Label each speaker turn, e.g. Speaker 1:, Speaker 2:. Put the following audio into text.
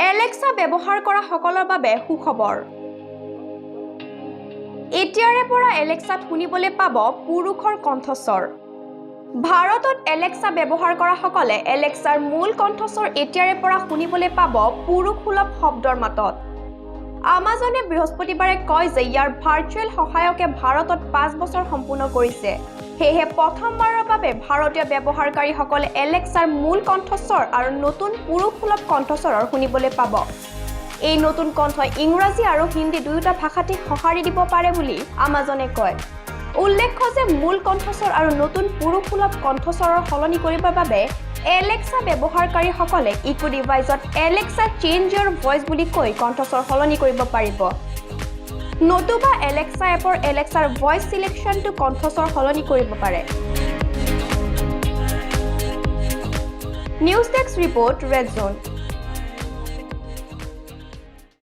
Speaker 1: Alexa ব্যৱহাৰ কৰা সকলৰ বাবে সুখবৰ। এতিয়াৰে পৰা এলেক্সাত শুনিবলৈ পাব পুৰুষৰ কণ্ঠস্বৰ। ভাৰতত এলেক্সা ব্যৱহাৰ কৰাসকলে এলেক্সাৰ মূল কণ্ঠস্বৰ এতিয়াৰে পৰা শুনিবলৈ পাব পুৰুষসুলভ শব্দৰ মাতত। আমাজনে বৃহস্পতিবাৰে কয় যে ইয়াৰ ভাৰ্চুৱেল সহায়কে ভাৰতত 5 বছৰ সম্পূৰ্ণ কৰিছে। সেয়েহে প্ৰথমবাৰৰ বাবে ভাৰতীয় ব্যৱহাৰকাৰীসকলে এলেক্সাৰ মূল কণ্ঠস্বৰ আৰু নতুন পুৰুষসুলভ কণ্ঠস্বৰৰ শুনিবলৈ পাব। এই নতুন কণ্ঠই ইংৰাজী আৰু হিন্দী দুয়োটা ভাষাতে সঁহাৰি দিব পাৰে বুলি আমাজনে কয়। উল্লেখ্য যে মূল কণ্ঠস্বৰ আৰু নতুন পুৰুষসুলভ কণ্ঠস্বৰৰ সলনি কৰিবৰ বাবে এলেক্সা ব্যৱহাৰকাৰীসকলে eco ডিভাইচত "Alexa, change your voice" বুলি কৈ কণ্ঠস্বৰ সলনি কৰিব পাৰিব, নতুবা এলেক্সা এপৰ এলেক্সাৰ ভইচ চিলেকশ্যনটো কণ্ঠস্বৰ সলনি কৰিব পাৰে। News desk report, Red Zone.